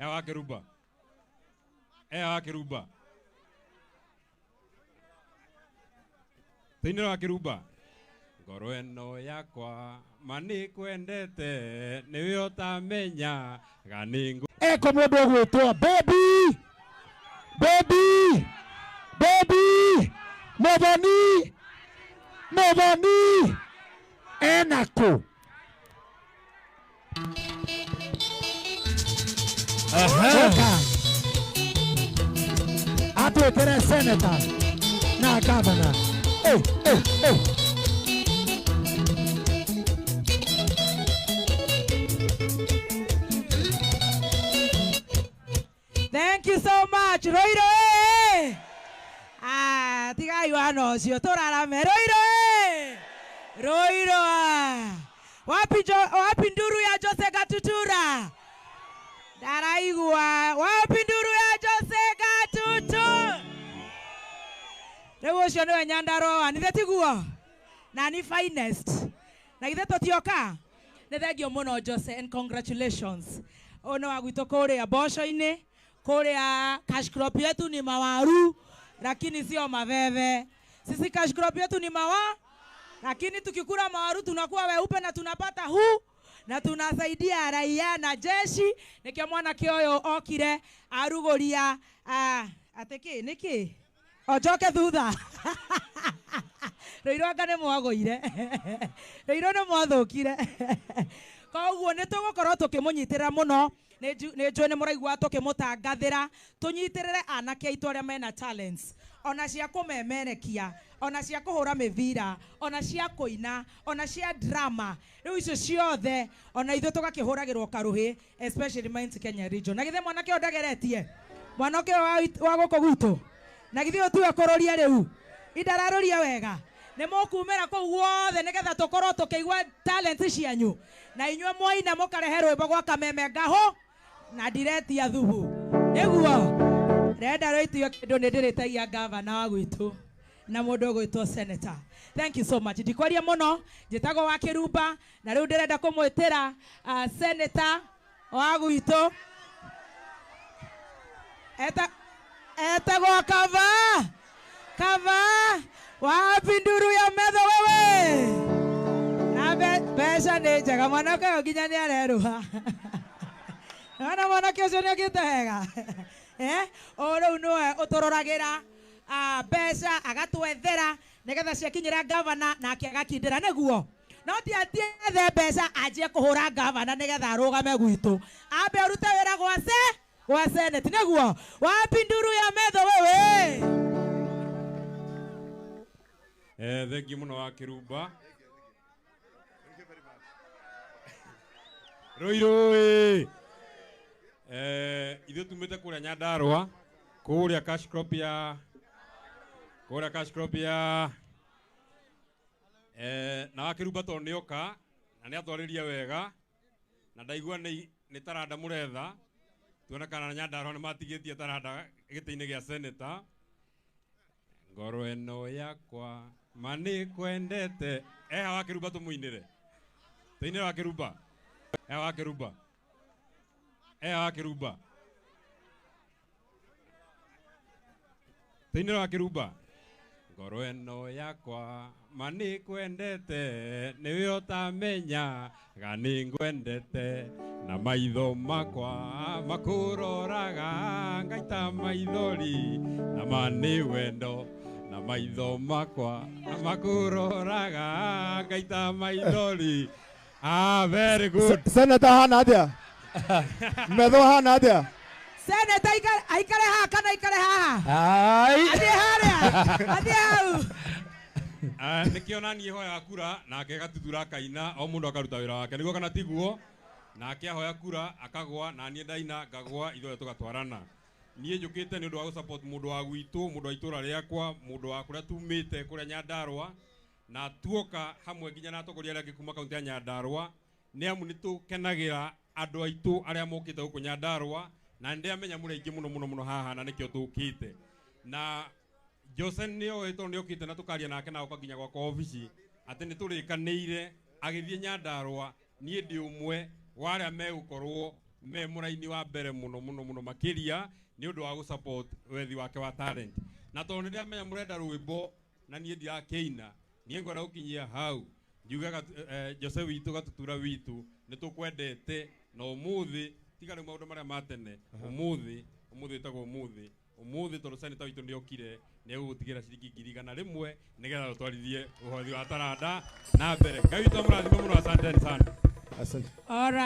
Eha wa Kĩrumba? Eha wa Kĩrumba? Tũinĩre wa Kĩrumba. Ngoro ĩno yakwa ma nĩ kwendete nĩwe ũtamenya ga nĩ Eko mũndũ ũgwĩtwo Baby, Baby, Baby Muthoni, Muthoni ena kũ? Oka atwĩtĩre senator na governor. Eh, eh, eh. Thank you so much. Roiro eh. Ah, tigai wana ucio turarame. Roiro eh. Roiro ah. Wapi jo, wapi nduru ya Jose Gatutura? Ndaraigua. Wapi nduru ya Jose Gatutu? Rĩu ũcio nĩwe Nyandarua nithe tiguo na ni finest na githe tũtioka. Nĩ thengio mũno Jose, and congratulations. Ũyũ nĩ wa gwitũ kũrĩa mboco-inĩ, kũrĩa cash crop yetu ni mawaru lakini sio maveve. Sisi cash crop yetu ni mawa, lakini tukikula mawaru tunakuwa weupe na tunapata huu na tunasaidia raia na jeshi. Nikio mwanake ũyũ okire arugũria atĩ kĩ nĩkĩ ojoke thutha. Rũirũ anga nĩ mwagũire, rũirũ nĩ mwathũkire. Koguo nĩ tũgũkorwo tũkĩmũnyitĩrĩra mũno. Nĩ njũĩ nĩ mũraigua tũkĩmũtangathĩra. Tũnyitĩrĩre anake aitũ arĩa mena talents, ona cia kũmemerekia, ona cia kũhũra mĩbira, ona cia kũina, ona cia drama, rĩu icio ciothe ona ithuĩ tũgakĩhũragĩrwo karuhĩ, especially Mount Kenya region. Na githĩ mwanake ũyũ ndageretie, mwanake ũyũ wa gũkũ gwitũ, na githĩ ũyũ tiwe kũrũria rĩu indararũria wega. Nĩ mũkumĩra kũu guothe nĩgetha tũkorwo tũkĩigua talents cianyu, na inyuĩ mwaina mũkarehe rwĩmbo gwa kameme ngaho na ndiretia thubu. Nĩguo renda rwĩtio kĩndũ nĩ ndĩrĩtagia gavana wa gwitũ na mũndũ ũgwĩtwo senator. Thank you so much. Ndikwaria mũno, njĩtagwo wa Kĩrumba na rĩu ndĩrenda kũmwĩtĩra senator wa gwitũ etagwo Kava. Kava, wapi nduru ya metho wewe? Na mbeca nĩ njega, mwanake ũyũ nginya nĩ arerũha. Nĩwona mwanake ũcio nĩ okĩte wega. O rĩu nĩwe ũtũroragĩra mbeca agatwethera nĩgetha ciakinyĩra gavana nake agakindĩra nĩguo. No ti atiethe mbeca anjie kũhũra gavana nĩgetha arũgame gwitũ. Ambe arute wĩra gwa senate nĩguo. Wapi nduru ya metho wewe? Thengiũ mũno wa Kĩrumba. Rũirũ ĩ. Ithuĩ tumĩte kũrĩa Nyandarũa, kũrĩa cash crop ya, kũrĩa cash crop ya, na wa Kĩrumba tondũ nĩoka na nĩatwarĩria wega na ndaigua nĩ taranda mũretha, tuone kana Nyandarũa nĩmatigĩtie taranda gĩtĩ-inĩ gĩa senator. Ngoro ĩno yakwa ma nĩ kwendete. Eha wa Kĩrumba tũmũinĩre. Tũinĩre wa Kĩrumba. Eha wa Kĩrumba. Eha wa Kĩrumba. Tũinĩre wa Kĩrumba. Ngoro ĩno yakwa ma nĩ kwendete nĩwe ũtamenya ga nĩ ngwendete na maitho makwa makũroraga ngaita maithori na ma nĩ wendo na maitho makwa makũroraga ngaita maithori. Very good. Senator hana atia? Metho hana atia? Senator aikare haha kana aikare haha? Ai. Athiĩ harĩa. Athiĩ hau. Nĩkĩo naniĩ hoyaga kura nake gatuthura akaina o mũndũ akaruta wĩra wake nĩguo kana tiguo, nake ahoya kura akagwa na niĩ ndaina ngagwa ithuothe tũgatwarana. Niĩ njũkĩte nĩ ũndũ wa gũsupport mũndũ wa gwitũ, mũndũ wa itũra rĩakwa, mũndũ wa kũrĩa tumĩte kũrĩa Nyandarũa, na tuoka hamwe nginya na atongoria arĩa angĩ kuma kaunti ya Nyandarũa, nĩ amu nĩ tũkenagĩra andũ aitũ arĩa mokĩte gũkũ Nyandarũa, na nĩ ndĩramenya mũrĩ aingĩ mũno mũno mũno haha na nĩkĩo tũkĩte. Na Jose nĩ oĩ tondũ nĩ okĩte na tũkaria nake na oka nginya gwakwa obici atĩ nĩ tũrĩkanĩire agĩthiĩ Nyandarũa, niĩ ndĩ ũmwe wa arĩa megũkorwo me mũraini wa mbere mũno mũno mũno makĩria nĩ ũndũ wa gũ-support wethi wake wa talent. Na tondũ nĩ ndĩramenya mũrenda rwĩmbo na niĩ ndirakĩina, niĩ ngwenda gũkinyia hau njuge Jose witũ Gatutura witũ nĩ tũkwendete na ũmũthĩ tiga rĩu maũndũ marĩa ma tene, ũmũthĩ ũmũthĩ wĩtagwo ũmũthĩ ũmũthĩ tondũ seneta witũ nĩ okire nĩ egũgũtigĩra ciringi 100,000 nĩgetha ũtwarithie ũhothi wa taranda na mbere. Ngai witũ amũrathime mũno, asanteni sana. Asante. All right.